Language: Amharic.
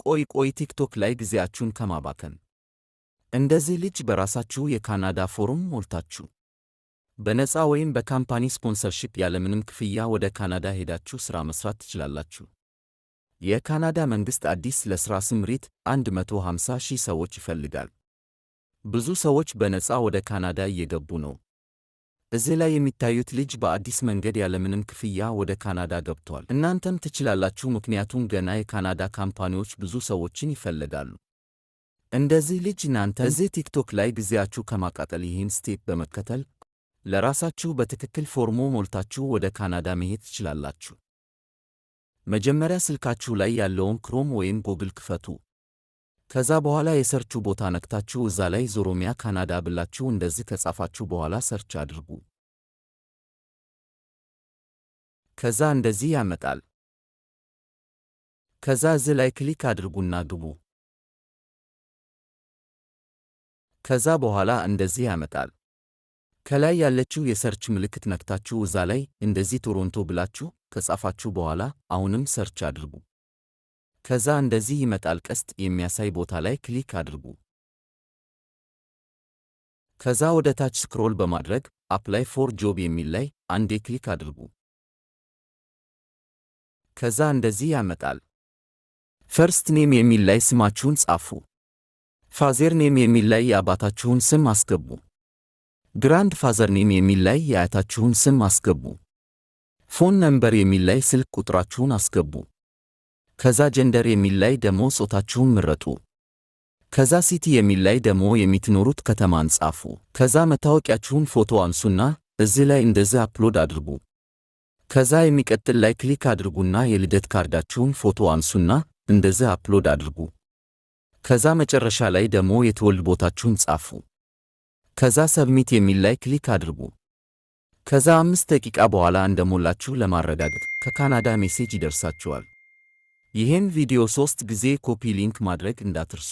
ቆይ ቆይ፣ ቲክቶክ ላይ ጊዜያችሁን ከማባከን እንደዚህ ልጅ በራሳችሁ የካናዳ ፎርም ሞልታችሁ በነፃ ወይም በ company sponsorship ያለምንም ክፍያ ወደ ካናዳ ሄዳችሁ ሥራ መስራት ትችላላችሁ። የካናዳ መንግሥት አዲስ ለሥራ ስምሪት 150 ሺህ ሰዎች ይፈልጋል። ብዙ ሰዎች በነፃ ወደ ካናዳ እየገቡ ነው። እዚህ ላይ የሚታዩት ልጅ በአዲስ መንገድ ያለምንም ክፍያ ወደ ካናዳ ገብቷል። እናንተም ትችላላችሁ፣ ምክንያቱም ገና የካናዳ company ዎች ብዙ ሰዎችን ይፈልጋሉ። እንደዚህ ልጅ እናንተ እዚህ ቲክቶክ ላይ ጊዜያችሁ ከማቃጠል ይህን step በመከተል ለራሳችሁ በትክክል ፎርሙ ሞልታችሁ ወደ ካናዳ መሄድ ትችላላችሁ። መጀመሪያ ስልካችሁ ላይ ያለውን ክሮም ወይም ጎግል ክፈቱ። ከዛ በኋላ የ search ኡ ቦታ ነክታችሁ እዛ ላይ ዞሮሚያ ካናዳ ብላችሁ እንደዚህ ከጻፋችሁ በኋላ search አድርጉ። ከዛ እንደዚህ ያመጣል። ከዛ እዚህ ላይ click አድርጉና ግቡ። ከዛ በኋላ እንደዚህ ያመጣል። ከላይ ያለችው የ search ምልክት ነክታችሁ እዛ ላይ እንደዚህ ቶሮንቶ ብላችሁ ከጻፋችሁ በኋላ አሁንም search አድርጉ። ከዛ እንደዚህ ይመጣል። ቀስት የሚያሳይ ቦታ ላይ click አድርጉ። ከዛ ወደ ታች scroll በማድረግ apply for job የሚል ላይ አንዴ click አድርጉ። ከዛ እንደዚህ ያመጣል። First name የሚል ላይ ስማችሁን ጻፉ። Father name የሚል ላይ የአባታችሁን ስም አስገቡ። Grandfather name የሚል ላይ የአያታችሁን ስም አስገቡ። Phone number የሚል ላይ ስልክ ቁጥራችሁን አስገቡ። ከዛ gender የሚል ላይ ደሞ ጾታችሁን ምረጡ። ከዛ city የሚል ላይ ደሞ የምትኖሩት ከተማን ጻፉ። ከዛ መታወቂያችሁን ፎቶ አንሱና እዚህ ላይ እንደዚህ upload አድርጉ። ከዛ የሚቀጥል ላይ click አድርጉና የልደት ካርዳችሁን ፎቶ አንሱና እንደዚህ upload አድርጉ። ከዛ መጨረሻ ላይ ደሞ የትውልድ ቦታችሁን ጻፉ። ከዛ submit የሚል ላይ click አድርጉ። ከዛ 5 ደቂቃ በኋላ እንደሞላችሁ ለማረጋገጥ ከካናዳ message ይደርሳችኋል። ይህን ቪዲዮ ሶስት ጊዜ copy link ማድረግ እንዳትርሱ።